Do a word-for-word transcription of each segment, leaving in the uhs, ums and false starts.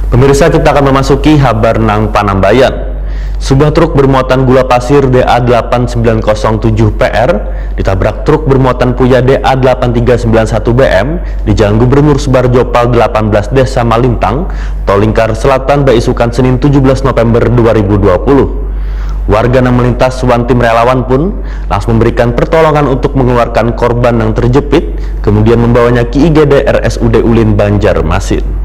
Pemirsa, kita akan memasuki habar nang panambayan. Sebuah truk bermuatan gula pasir D A delapan sembilan kosong tujuh P R ditabrak truk bermuatan puya D A delapan tiga sembilan satu B M di Jalan Gubernur Subarjo Pal delapan belas Desa Malintang, Tol Lingkar Selatan, baisukan Senin tujuh belas November dua ribu dua puluh. Warga nang melintas wan tim relawan pun langsung memberikan pertolongan untuk mengeluarkan korban yang terjepit, kemudian membawanya ke I G D R S U D Ulin, Banjarmasin.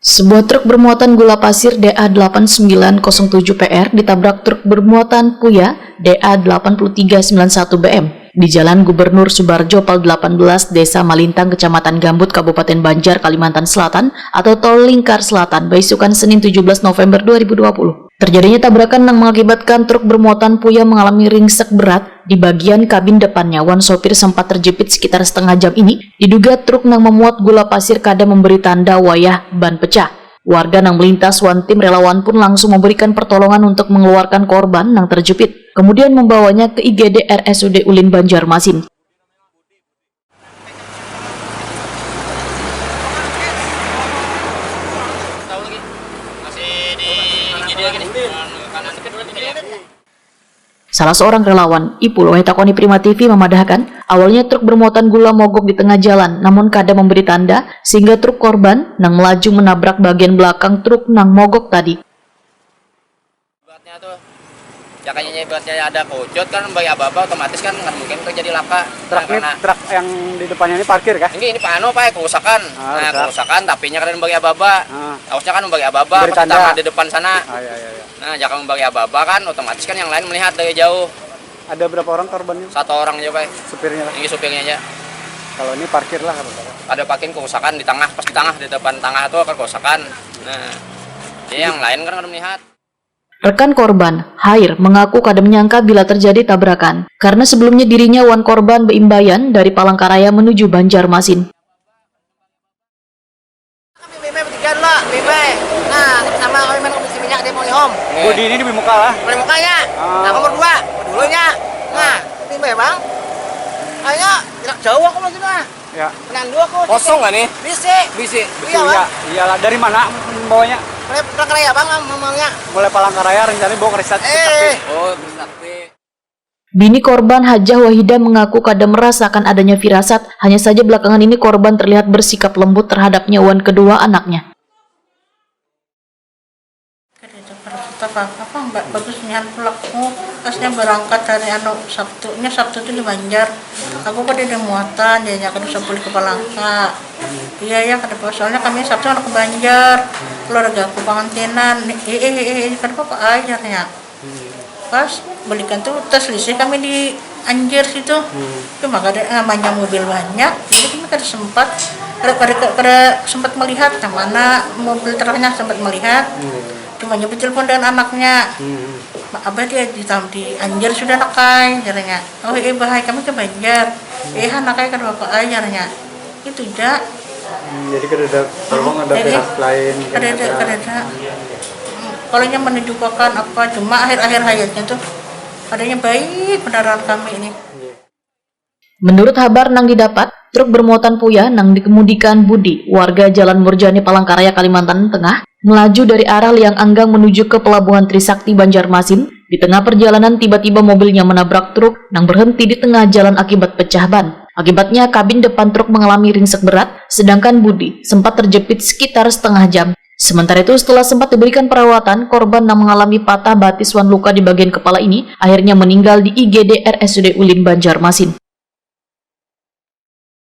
Sebuah truk bermuatan gula pasir D A delapan sembilan kosong tujuh P R ditabrak truk bermuatan puya D A delapan puluh tiga sembilan satu B M di Jalan Gubernur Subarjo Pal delapan belas, Desa Malintang, Kecamatan Gambut, Kabupaten Banjar, Kalimantan Selatan, atau Tol Lingkar Selatan, baisukan Senin tujuh belas November dua ribu dua puluh. Terjadinya tabrakan nang mengakibatkan truk bermuatan puya mengalami ringsek berat di bagian kabin depannya, wan sopir sempat terjepit sekitar setengah jam ini. Diduga truk nang memuat gula pasir kada memberi tanda wayah ban pecah. Warga nang melintas wan tim relawan pun langsung memberikan pertolongan untuk mengeluarkan korban nang terjepit, kemudian membawanya ke I G D R S U D Ulin, Banjarmasin. Salah seorang relawan, Ipul, wayah takoni Prima T V, memadahkan, awalnya truk bermuatan gula mogok di tengah jalan, namun kada memberi tanda, sehingga truk korban nang melaju menabrak bagian belakang truk nang mogok tadi. Ibaratnya tuh, ya, kayaknya ibaratnya ada kucut kan, bagi aba-aba, otomatis kan nggak mungkin terjadi laka. Truk ini, karena truk yang di depannya ini parkir kah? Ini, ini pano, Pak, kerusakan. Ah, nah, rusak. Kerusakan, tapinya kada membagi aba-aba. Ah. Harusnya kan membagi aba-aba, beri pas tanda. Ditangah di depan sana. Ah, iya, iya, iya. Nah, jangan membagi aba-aba kan, otomatis kan yang lain melihat dari jauh. Ada berapa orang korbannya? Satu orang aja, Pak. Supirnya lah? Ini supirnya aja. Kalau ini parkir lah, apa-apa. Ada parkir, kerusakan di tengah, pas di tengah, di depan tengah tuh kan kerusakan. Nah, jadi yang lain kan kada melihat. Rekan korban, Hair, mengaku kada menyangka bila terjadi tabrakan, karena sebelumnya dirinya wan korban beimbaian dari Palangkaraya menuju Banjarmasin. Kami bimai bertiga dulu, bimai. Nah, sama kami main kompetisi minyak di Polihom. Budi ini di muka lah. Paling mukanya. Ah. Nah, nomor dua, dulunya. Nah, bimai, Bang. Kayaknya tidak jauh aku masih, ah. Ya. Menandu aku. Kosong nggak nih? Bisi. Bisi. Iya, Bang. Iya, iyalah. Dari mana membawanya? Mulai Palangkaraya, Bang, ngomongnya. Mulai Palangkaraya, rencana bawa ke Trisakti. Eh. Oh, Trisakti. Bini korban, Hajah Wahidah, mengaku kada merasakan adanya firasat, hanya saja belakangan ini korban terlihat bersikap lembut terhadapnya wan kedua anaknya. Kada ada firasat apa-apa, Mbak. Bagus nian pulakku. Pasnya berangkat hari anu, Sabtunya, Sabtu tuh di Banjar. Aku kada ada muatan, dianya kada usah pulih ke Palangka. Iya, iya, kada apa. Soalnya kami Sabtu anak ke Banjar. Keluarga aku pangantinan. Eh, eh, eh, eh, kada apa-apa, ajarnya. Pas balikan tuh, taselisih kami di Anjir situ. Hmm. Cuma kada, namanya mobil banyak, jadi kami kada sempat, kada, kada, kada sempat melihat yang mana mobil terakhirnya, sempat melihat. Hmm. Cuma nya betelepon dengan anaknya. Hmm. "Abah dia di, di Anjir sudah, nak ai," jarnya. "Oh, eh, Bah ai, kami ke Banjar." Hmm. "Eh, nak ai, kada apa-apa ai," jarnya. Itu ja. Hmm, jadi kada ada, kalau ada, eh, eh, firasat lain, kada ada, kada ada. Hmm, kalau nya menunjukkan apa, cuma akhir-akhir hayatnya tuh adanya baik beneran kami ini. Iya. Menurut habar nang didapat, truk bermuatan puya nang dikemudikan Budi, warga Jalan Murjani, Palangkaraya, Kalimantan Tengah, melaju dari arah Liang Anggang menuju ke Pelabuhan Trisakti, Banjarmasin. Di tengah perjalanan, tiba-tiba mobilnya menabrak truk nang berhenti di tengah jalan akibat pecah ban. Akibatnya, kabin depan truk mengalami ringsek berat, sedangkan Budi sempat terjepit sekitar setengah jam. Sementara itu, setelah sempat diberikan perawatan, korban nang mengalami patah batis wan luka di bagian kepala ini akhirnya meninggal di I G D R S U D Ulin, Banjarmasin.